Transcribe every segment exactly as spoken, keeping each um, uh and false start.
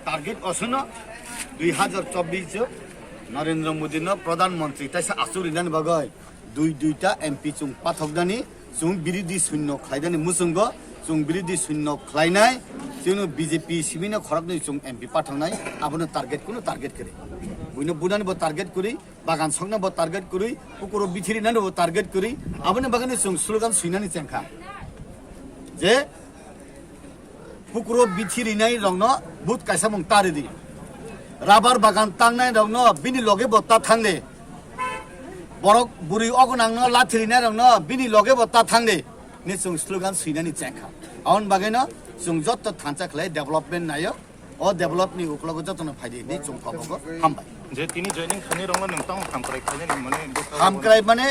Target osono dui hazar chobbish o Narendra Modi no Pradhan Mantri taisa achuk rinani bagwi dui duita M P chwng pathoknani, chwng birodhi shunno khlainani muchungo, chwng birodhi shunno khlainai, chwngno B J P simi no khoroknwi chwng M P pathoknai, abono target kuno target kwrwi. Buino bunani bo target kwrwi, bagan sokna bo target kwrwi, pukuro bithiri nani bo target kwrwi, aboni bagwi chwng slogan swinani chengkha. Je pukuro bithiri nai rokno but kaisa mung ta ridi. Rabar bagan tangnai rokno bini loge bo ta thangdi. Borok buri ogonangno lathiri nai rokno bini loge bo ta thangdi. Ni chwng slogan swinani chengkha. Aboni bagwino chwng jotto thansa khlai development naio. O develop ni uklogo jotono phaidi ni chwng kobogo hambai. Je tini joining khainai rokno nwng tamo hamkrai khainani mane bwskango? Hamkrai mane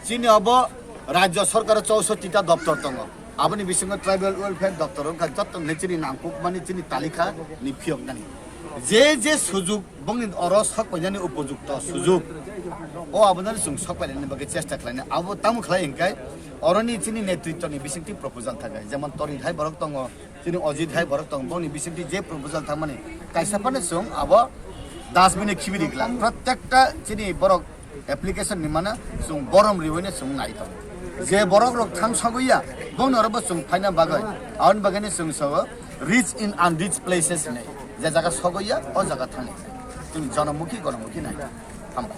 chini obo Rajya Sarkar chousotti ta doptor tongo. Aboni bisingo Tribal Welfare doptor wngkha joto hwnwi chini nangkukmani chini talikha ni phiyoknani. Je je sujuk bongni oro sok painani upojukto sujuk. O abonani chwng sok painani bagwi chesta khlainai. Abo tamo khlai hwnkhe oroni chini netritto ni bisingtwi proposal thangkha. Jemon Torit hai borok tongo, chini Ojit hai borok tong, boni bisingtwi je proposal thangmani kaisa phano chwng abo dustbin-o khibi ri glak. Protekta chini borok application ni mana chwng borom riwino chwng nai tongo. Je borok rok thang sagwi ya, bongni oro bo chwng phaina bagwi, aboni bagwino chwng sogo rich in unreached places hinwi. Je jaga sagwi ya, o jaga thangni. Chwng jonomukhi gonomukhi nai. Hambai.